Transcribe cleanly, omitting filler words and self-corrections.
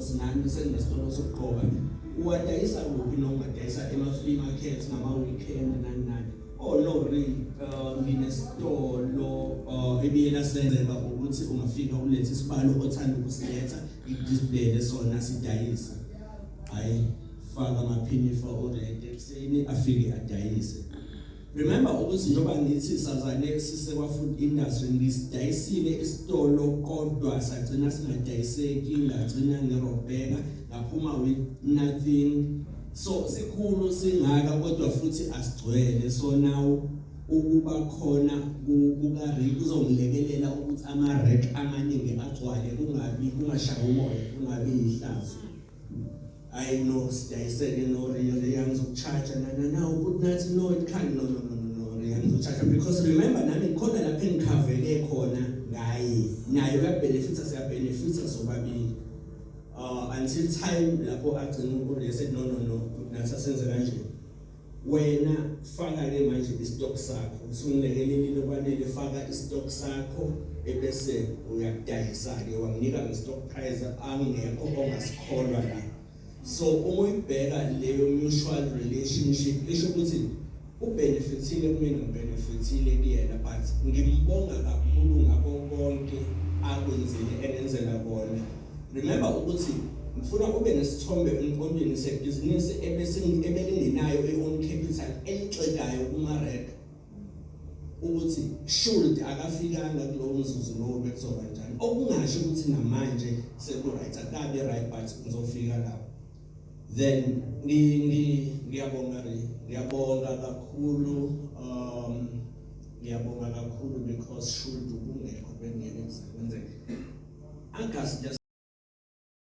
because nami senginesitolo sokugqoka. Uwadayisa kuphi noma ungadayisa ema-flea markets ngama-weekend, nani nani? Oh no, really, nginesitolo ebiyela senzeka ukuthi ungafika ulethe isibalo othanda ukusiletha, ngikudisplayele sona, sidayise. Hayi, faka amaphinifa already ekuseni, afike adayise. Remember ukuthi njengoba ngithi sazane sisekwa food industry, ngisidayisile isitolo kodwa sagcina singadayiseki, ngagcina ngirobheka, ngaphuma with nothing. So sikhulu singaka kodwa futhi asigcwele. So now ukuba khona kuka Rick kuzongilekelela ukuthi ama rack amaningi agcwale, kungabi kungashayi umoya, kungabi ihlazo. I know sidayiseke no Ria, ngizokucharge na na ukuthi nathi no, it can't, no, no, no, no, no, Ria, ngizokucharge because remember nami khona lapha engikhavele khona ngaye, naye uyabenefita, siyabenefita sobabili, until time lapho agcina uRia said, "No, no, no, nathi asenze kanje. Wena faka ke manje istock sakho, usungilekelelile kwanele, faka istock sakho ebese uyakudayisa ke." Wanginika ngestock price angekho ongasikholwa la. So uma uyibheka leyo mutual relationship, isho ukuthi ubenefitile kumina, ngibenefitile kuyena, but ngimbonga kakhulu ngakho konke akwenzile, engenzela kona. Remember ukuthi ngifuna ube nesithombe emqondweni sebhizinisi ebese ebelingenayo i-own capital, elixegayo kuma-rack, ukuthi should akafikanga kulowo mzuzu lowo bekuzoba njani. Okungasho ukuthi namanje seku-right, akukabi right, but ngizofika lapho. Then ngiyabonga re, ngiyabonga kakhulu, ngiyabonga kakhulu because should ubungekho bengeke kuze kwenzeke. August.